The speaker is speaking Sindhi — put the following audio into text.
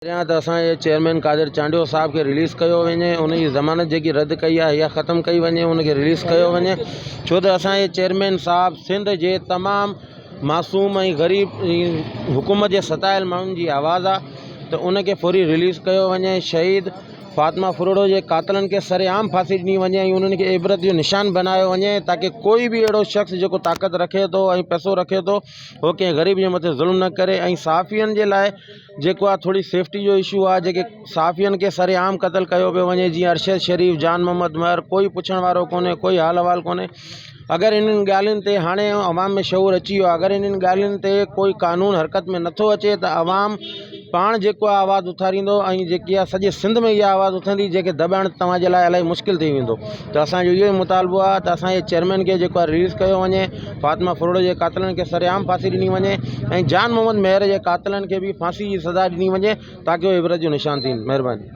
پهريان ته اسان جي چيئرمين قادر چانڊيو صاحب کي رليز ڪيو وڃي ان جي ضمانت جيڪي رد ڪئي آهي اها ختم ڪئي وڃي ان کي رليز ڪيو وڃي ڇو ته اسان جي چيئرمين صاحب سنڌ جي تمام معصوم ۽ غريب حڪومت جي ستايل ماڻهن جي آواز آهي ته ان کي فوري رليز ڪيو وڃي شهيد فاطمه ڦرڙو جي قاتلن کي سر عام ڦاسي ڏني وڃي ۽ انهن کي عبرت جو نشان بنايو وڃي تاڪه ڪوئي به اهڙو شخص جيڪو طاقت رکي ٿو ۽ پئسو رکي ٿو هو ڪنهن غريب جي مٿي ظلم نه ڪري ۽ صحافين جي لاء جيڪو آ ٿوري سيفٽي جو اشو آ جيڪي صحافين کي سر عام قتل ڪيو پيو وڃي جيئن ارشد شريف جان محمد مهر ڪوئي پڇڻ وارو ڪونهي ڪوئي حال احوال ڪونهي اگر انهن ڳالهين تي هاڻي عوام ۾ شعور اچي ويو آ اگر انهن ڳالهين تي ڪوئي قانون حرڪت ۾ نٿو اچي ته عوام پاڻ جيڪو آ آواز اٿاريندو ۽ جيڪي آ سڄي سنڌ ۾ اها آواز اٿندي جيڪي دٻائڻ توهان جي لاء الاهي مشڪل ٿي ويندو ته اسانجو اهو ئي مطالبو آ ته اسانجي چيئرمين کي جيڪو آ رليز ڪيو وڃي فاطمه ڦرڙو جي قاتلن کي سرعام ڦاسي ڏني وڃي ۽ جان محمد مهر جي قاتلن کي به ڦاسي جي سزا ڏني وڃي تاڪه اهي عبرت جو نشان ٿين مهرباني.